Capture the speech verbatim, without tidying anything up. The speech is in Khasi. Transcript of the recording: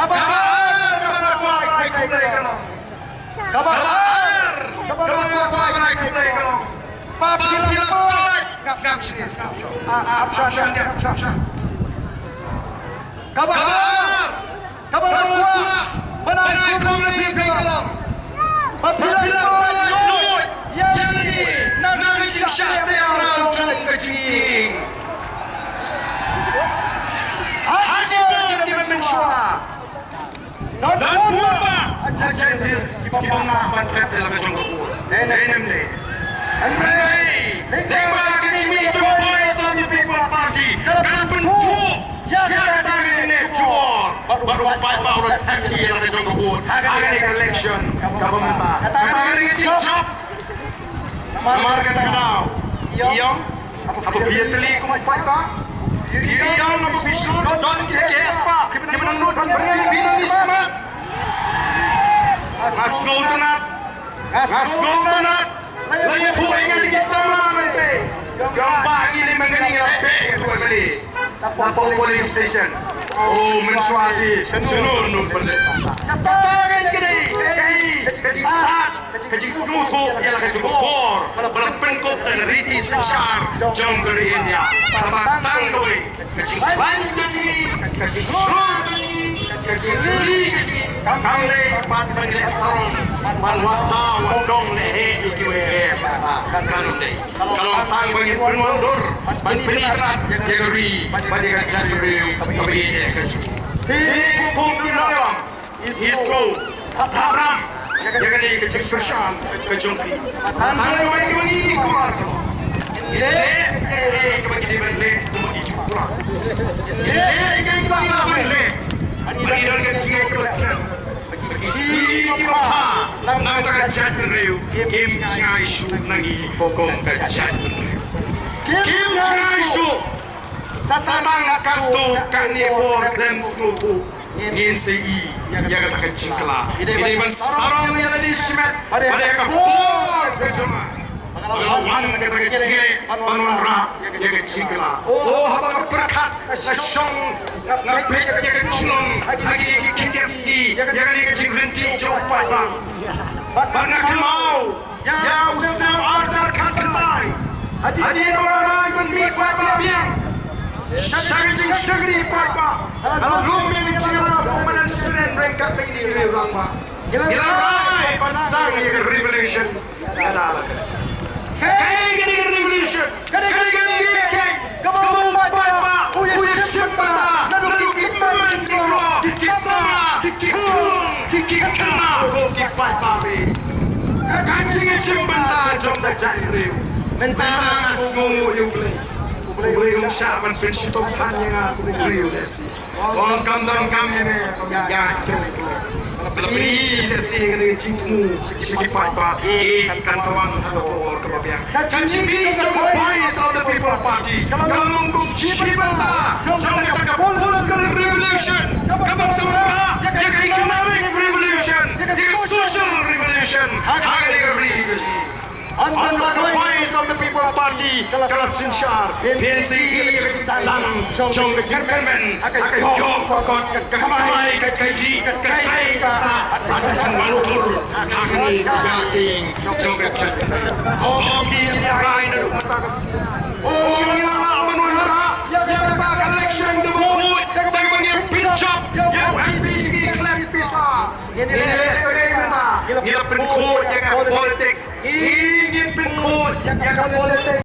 Kaba ar, kaba nga kwah ban ai khublei ka long. Kaba ar, kaba nga kwah ban ai khublei ka long. Ba phi la pynlait. Sngap shane, sngap shane. Ap shane, ap shane. Kaba ar, kaba nga kwah ban ai khublei ka long. Ba phi la pynlait lut ïa ngi na ka jingshah teh mraw jong ka jingtieng. Ha ki por kiba mynshuwa. Don bun bah ha Jaintia Hills kiba mad ban kat ïa la ka jong ka bor. Dei ne em dei? Hynrei lyngba ka jingmih jong ka Voice of the People Party ka la pynduh ïa kata ka jingeh jubor bad u paidbah u la thep ïa la ka jong ka bor ha kane ka election kaba mynta. Kata ka dei ka jingjop. Namar kata ka daw, ïa, haba phi ïatylli kum u paidbah, ïa, haba phi shu don ki case ba kiba nang nud ban byrngem, phi nang ïa smat. Nga sngewtynnat, nga sngewtynnat. La ïathuh ïa ngi ki samla mynta. Kum ba ngi leh mynta ngi la peit ïa u M L A na polling station. Oh, mynshuwa te shano nud ban leh. Kata ka dei ka, ka jingstad, ka jingsngewthuh ïa la ka jong ka por ba la pynkup da ka riti synshar jong ka ri India. Kaba tang kawei, ka jingkhlaiñ ka jong ngi, ka jingshlur ka jong ngi, ka jingkylli ka jong ngi. Kam dei pat ba ngi leh sarong ban wad thaw wad dong leheh ïa kiwei kiwei. Kam dei. Ka long tang ba ngin pynwandur ban pyni tlot ïa ka ri bad ïa ka jaitbynriew kaba ïeit ka jong ngi. Ki kum ki nongïalam, ngi sngewbha ram ïa kane ka jingkyrshan ka jong phi. Tang kawei kawei ngi kwah, ngi leh kaei kaei kaba ngi dei ban leh kum ki jingkwah. Ngi leh kaei kaei kaba ngi lah ban leh. Bad ngi don ka jingngeit kaba skhem. Ki sngi kiba bha na ka bynta ka jaitbynriew kim jngai shuh na ngi kum ka jaitbynriew. Kim jngai shuh. Sa tang katto katne por khlem sngewthuh ngin sa ïohi ïa kata ka jingkylla. Ngi dei ban sarong ïa lade shimet bad ïa ka por ka jong nga. Ba la wan kata ka jingeh ban wanrah ïa ka jingkylla. Oh, haba nga pyrkhat nga shong, nga peit ïa ka jinglong ha kine ki khyndiat sngi, ïa kane ka jingryntih jong u paidbah. Bad nga kynmaw ïa u snem ar hajar khatkhyndai, hadien ba la rai ban mih paidbah biang sha ka jingshakri paidbah, ka la lum ïa ka jingïarap u Madan Sutren ryngkat bad kine ki riew rangbah. Ngi la rai ban sdang ïa ka revolution. Kaei kane ka revolution? Kane ka mih keiñ kaba u paidbah u ïashim bynta naduh ki tymmen ki khlur, ki samla, ki khun, ki khynnah, ko ki paidbah. Ka jingïashim bynta jong ka jaitbynriew. Mynta nga sngewnguh ïa U Blei. U Blei um shah ban pynshitom than ïa nga kum u briew lehse. Ong kam donkam ïa me, kum ïa me. Ba la pyni lehse kane ka jingthmu sha ki paidbah, eh, kan sa wan ha ka por kaba biang. Ka jingmih jong ka Voice of the People Party ka long kum shi bynta jong kata ka political revolution kaba sa wanrah ïa ka economic revolution, ïa ka social revolution ha kane ka ri ka jong ngi. Ynda ka Voice of the People Party ka la synshar, phin sa ïohi ïa ka jingsdang jong ka jingkyrmen ha ka ïoh ka kot, ka kmai ka kajih, ka trai ka kta, ha ka jingmangdur ha kane ka ïing jong ka jingkyrmen. To phi ngi ïa rai naduh mynta ka sngi. Oh, ngi la lah ban wanrah ïa kata ka election da kaba khuid, da kaba ngi pynjop ïa u M P jong ngi khlem pisa. Ngi leh sa kaei mynta? Ngi la pynkhuid ïa ka politics. Ngi, ngin pynkhuid ïa ka politics.